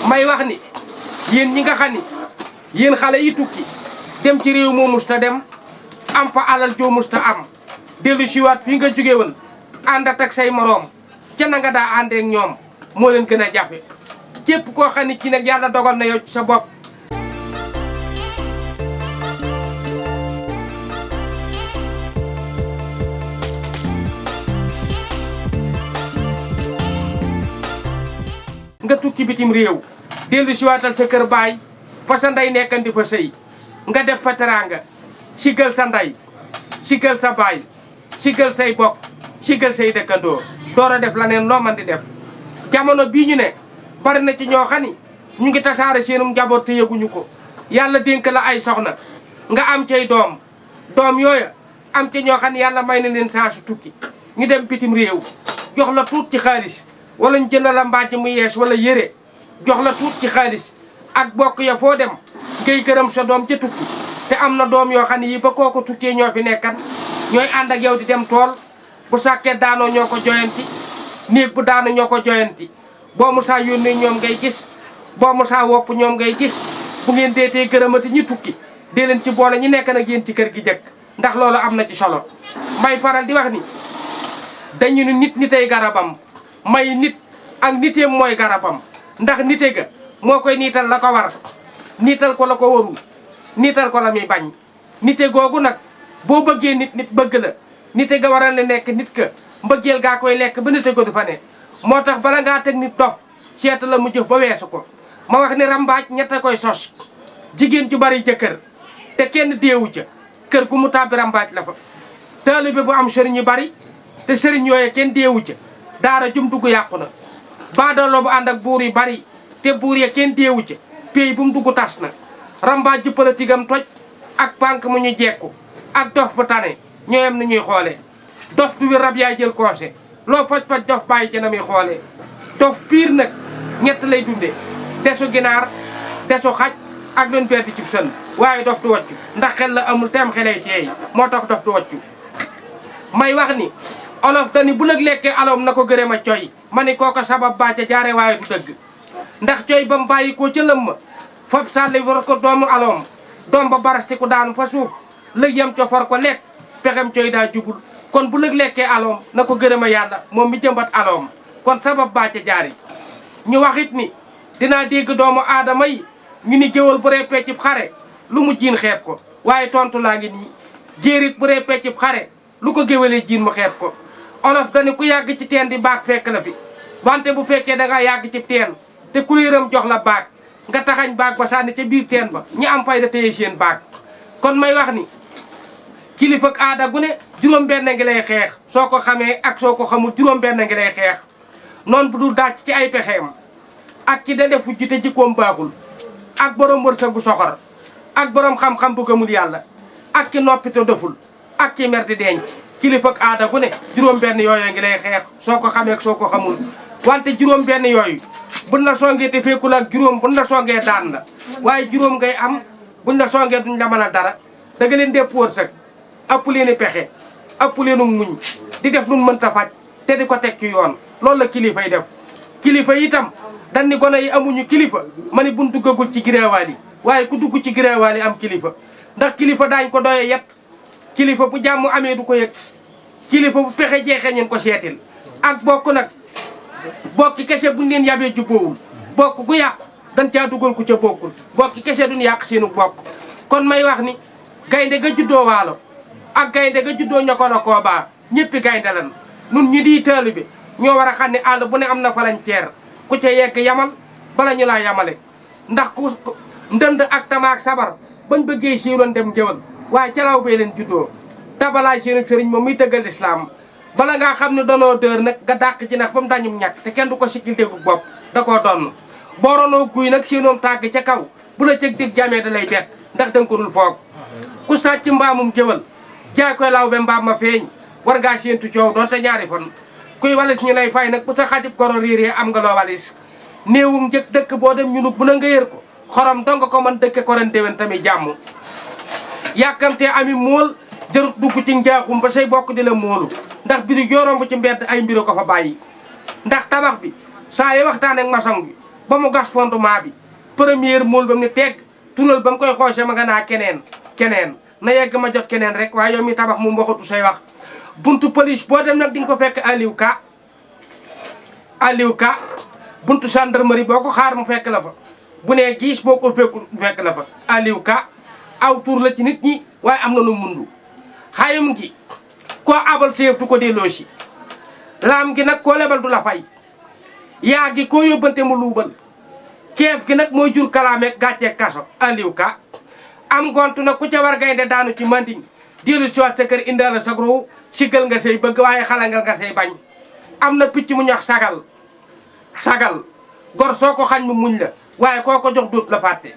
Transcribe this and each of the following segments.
may wax ni yéen ñi nga xam ni yéen xale yi tukki dem ci réew moo musta dem am fa alal joo musta am dellu siwaat fii nga jóge woon àndat ak say moroom ca na nga daa àndee ak ñoom moo leen gën a jafe képp koo xam ni ci nag yàlla dogal na yow ci sa bopp nga tukki bitim réew dellu siwaatal sa kër baay fa sa ndey nekkandi fa sëy nga def fa teraanga sigal sa ndey sigal sa baay sigal say bokk sigal say dëkkandoo door a def la neen loo man di def jamono bii ñu ne bari na ci ñoo xam ni ñu ngi tasaare seenum njaboot te yëguñu ko yàlla dénk la ay soxna nga am cay doom yooya am ca ñoo xam ne yàlla may na leen saa su tukki ñu dem bitim réew jox la tuut ci xaalis wala ñu jënd la mbàjj mu yees wala yére jox la tuut ci xaalis ak bokk ya foo dem ngay gërëm sa doom ca tukki te am na doom yoo xam ne yi ba kooku tukkee ñoo fi nekkat ñooy ànd ak yow di dem tool bu sàkkee daanoo ñoo ko joyanti néeg bu daanu ñoo ko joyanti boo musaa yónnee ñoom ngay gis boo musaa wopp ñoom ngay gis bu ngeen deetee gërëmati ñi tukki dee leen ci boole ñi nekk nag yéen ci kër gi jëkk ndax loolu am na ci solo may faral di wax ni dañu ni nit nitay garabam may nit ak niteem mooy garabam ndax nite ga moo koy niital la ko war niital ko la ko warul niital ko la muy bañ nite googu nag boo bëggee nit bëgg la nite ga waral ne nekk nit ka mbëggeel gaa koy lekk ba nite ko du fa ne moo tax bala ngaa teg nit dof seeta la mu jëf ba weesu ko ma wax ni rambaaj ñett a koy sos jigéen ju bari jëkkër te kenn deewu ca kër gu mu tàbbi rambaaj la fa taalibe bu am sëriñ yu bari te sëriñ yooye kenn deewu ca daara jum dugg yàqu na baadoolo bu ànd ak buur yi bari te buur ya kenn deewu ca pays bu mu dugg tas na rambaaj ju politique am toj ak banque mu ñu jekku ak dof bu tane ñooyam na ñuy xoolee dof du wi rab yaay jël koose loo faj dof bàyyi ci na muy xoolee dof piir nag ñett lay dunde desu ginaar desu xaj ak doon perdi cib sën waaye dof du waccu ndax xel la amul teem xelay teey moo tax dof du waccu may wax ni olof dani bu lëg lekkee aloom na ko gërëm a coy ma ni kooko sabab baa ca jaare waaye du dëgg ndax coy ba mu bàyyi koo ca lëm ma fop sàlli war ko doomu aloom doom ba barastiku daanu fa suuf lëg yam co for ko lekk pexem coy daa jubul kon bu lëg lekkee aloom na ko gërëm a yàlla moom mi jëmbat aloom kon sabab baa ca jaari ñu waxit ni dinaa dégg doomu aadama yi ñu ni géwal bu ree peccib xare lu mu jiin xeeb ko waaye tontu laa ngi nii géerit bu ree peccib xare lu ko géwalee jiin mu xeeb ko olof dani ku yàgg ci teen di baag fekk la fi wante bu fekkee da nga yàgg ci teen te kuléeram jox la baag nga taxañ baag ba sànni ca biir teen ba ñi am fayda téye seen baag kon may wax ni kilifa ak aada gu ne juróom-benn ngi lay xeex soo ko xamee ak soo ko xamul juróom-benn ngi lay xeex noonu bu dul dàcc ci ay pexeem ak ci da def ji te jikkoom baaxul ak borom wërsëg bu soxor ak borom xam-xam bu gëmul yàlla ak ci noppi te doful ak ci mer di denc kilifa ak aada gu ne juróom-benn yooyu ngi lay xeex soo ko xamee ak soo ko xamul wante juróom-benn yooyu buñ la songee te fekkul ak juróom buñ la songee daan la waaye juróom ngay am buñ la songee duñ la mën a dara da nga leen dépp wërsëg ëpp leen i pexe ëpp leenu muñ di def lu mënta faj te di ko teg ci yoon loolu la kilifa yi def kilifa yi itam dañ ni gone yi amuñu kilifa ma ni buñ duggagul ci giraawaal yi waaye ku dugg ci giraawaal yi am kilifa ndax kilifa daañ ko doye yet kilifa bu jàmm amee du ko yëg kilifa bu pexe jeexee ñeen ko seetil ak bokk nag bokki kese buñ leen yabee jubboowul bokk gu yàqu dañ caa dugal ku ca bokkul bokki kese duñ yàq seenu bokk kon may wax ni gaynde ga juddoo waalo ak gaynde ga juddoo ñokolo koo baa ñëppi gaynde lan nun ñu di taalibe ñoo war a xam ne àll bu ne am na falanceer ku ca yegg yamal bala ñu laa yamale ndax ku ndënd ak tamaak sabar bañ bëggee siiroon dem jëwal waaye calaw bee leen juddoo tabalaay seenu sëriñ moom muy tëggal islaam bala ngaa xam ne danoo dër nag nga dàq ci nag ba mu dañum ñàkk te kenn du ko sikkil déggu bopp da koo doon booronoo guy nag seenoom tàgg ca kaw bu la cëg dig jamee da lay bett ndax danga ko dul foog ku sàcc mbaamum jëwal jaay koy law be mbaam ma feeñ war ngaa séentu coow doonte ñaari fan kuy walis ñu lay fay nag bu sa xajib koro riiree am nga loo walis néewum njëkk dëkk boo dem ñunug bu na nga yër ko xorom donga ko man dëkke koren déwén tamit jàmm yàkkamtee ami mool jarut dugg ci njaaxum ba say bokk di la moolu ndax biru jorom bu ci mbedd ay mbiro ko fa bàyyi ndax tabax bi saa yi waxtaan ak maçon bi ba mu gas fondement bi première mool ba mu ne tegg tural ba mu koy xoosee ma nga naa keneen na yegg ma jot keneen rek waaye yow mi tabax mu mboxatu say wax buntu police boo dem nag di nga ko fekk Aliou Ka buntu gendarmerie boo ko xaar mu fekk la fa bu nee giis boo ko fekk la fa Aliou Ka aw tur la ci nit ñi waaye am na lu mundu xayum gi koo abal séef du ko delloo si laam gi nag koo lebal du la fay yaa gi koo yóbbante mu luubal keef gi nag mooy jur kalaameeg gàcceeg kaso Aliou Ka am gontu nag ku ca war gaynde daanu ci manding dellu si waat sa kër indaala sa gros siggal nga say bëgg waaye xalangal nga say bañ am na picc mu ñox sagal gor soo ko xañ mu muñ la waaye koo ko jox dóot la fàtte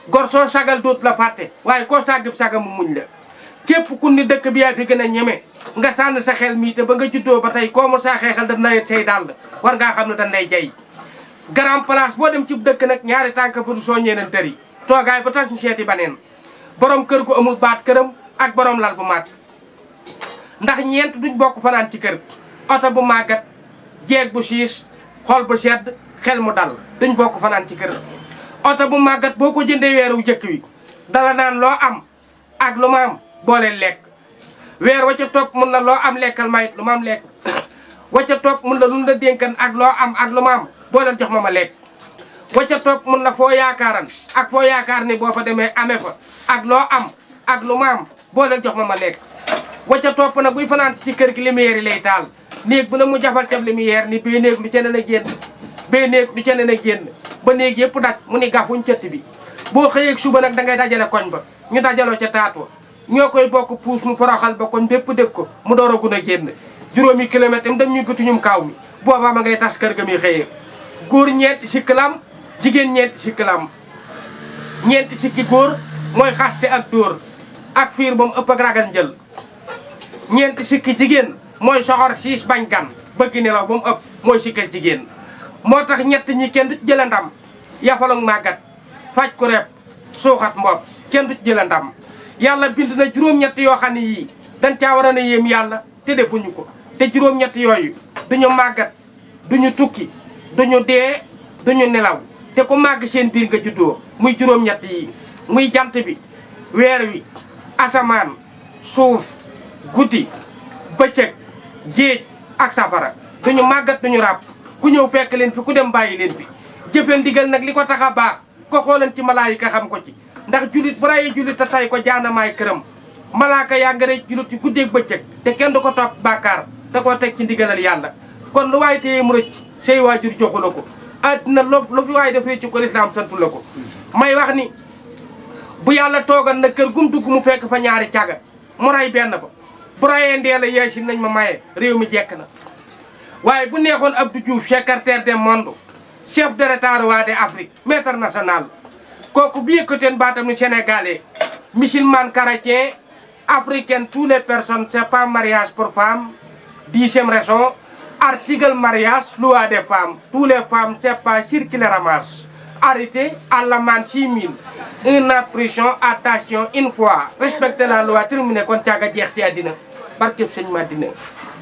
gor soo sagal dóot la fàtte waaye koo sàggib saga mu muñ la képp ku ni dëkk bi yaa fi gën a ñeme nga sànn sa xel mii te ba nga juddoo ba tey koo mu saa xeexal da nawet say dàll war ngaa xam ne dañ lay jay grand place boo dem ci dëkk nag ñaari tànk pour soo ñeeneen tëri toogaay ba tax ñu seeti baneen borom kër gu amul baat këram ak borom lal bu màgg ndax ñeent duñ bokk fanaan ci kër oto bu màggat jeeg bu siis xol bu sedd xel mu dal duñ bokk fanaan ci kër oto bu màggat boo ko jëndee weeru jëkk wi dala naan loo am ak lu ma am boole lekk weer wa ca topp mun na loo am lekkal mayit lu ma am lekk wa ca topp mun na lu la dénkan ak loo am ak lu ma am booleel jox ma lekk wa ca topp mun na foo yaakaaran ak foo yaakaar ni boo fa demee amee fa ak loo am ak lu ma am booleel jox ma lekk wa ca topp nag buy fanaan ci kër gi lumière yi lay taal néeg bu ne mu jafal teb lumière ni bee néeg lu ca nen a génn bee néeg lu ca nen a génn ba néeg yëpp daj mu ni gafuñ cëtt bi boo xëyeeg suba nag dangay dajale koñ ba ñu dajaloo ca taatwa ñoo koy bokk puus mu foroxal ba koñ bépp dégg ko mu door a gun a génn juróomi kilomètre am dem ñu bituñum kaaw mi boobaa ma ngay tas kër ga muy xëyee góor ñeenti sikki lam jigéen ñeenti sikki lam ñeenti sikki góor mooy xaste ak dóor ak fiir ba mu ëpp ak ragal njël ñeenti sikki jigéen mooy soxor siis bañ gan bëgg nelaw ba mu ëpp mooy sikkal jigéen moo tax ñett ñi kenn du jëla ndam yafalog màggat faj ku rep suuxat mbopp kenn du jëla ndam yàlla bind na juróom-ñett yoo xam ne yii dañ caa war a yéem yàlla te defuñu ko te juróom-ñett yooyu duñu màggat duñu tukki duñu dee duñu nelaw te ku màgg seen biir nga juddoo muy juróom-ñett yi muy jant bi weer wi asamaan suuf guddi bëccëg géej ak safara duñu màggat duñu ràpp ku ñëw fekk leen fi ku dem bàyyi leen fi jëfe ndigal nag li ko tax a baax ko xoolan ci malaayika xam ko ci ndax julit bu rayee julit te tay ko jaanamaay këram malaaka yaa nga rey julit ci guddeeg bëccëg te kenn du ko topp bàkkaar da koo teg ci ndigalal yàlla kon lu waaye téye mu rëcc say waajur joxu la ko àddina lu fi waaye def rëcc ko lislaam santu la ko may wax ni bu yàlla toogal na kër gum dugg mu fekk fa ñaari caga mu ray benn ba bu rayee ndeela yeesi nañ ma maye réew mi jekk na waaye bu neexoon Abdou Diouf secrétaire des mondes chef de l'État roi d'Afrique maître national kooku bu yëkkateen baatam ni sénégalais musulman chrétien africaine toutes les personnes c'est pas mariage pour femme 10e raison article mariage loi des femmes tous les femmes c'est pas circuler ramasse arrêté à l'amende 6 000 1 an prison attention une fois respecter la loi terminé kon caaga jeex ci àddina barkeb sëñ Madina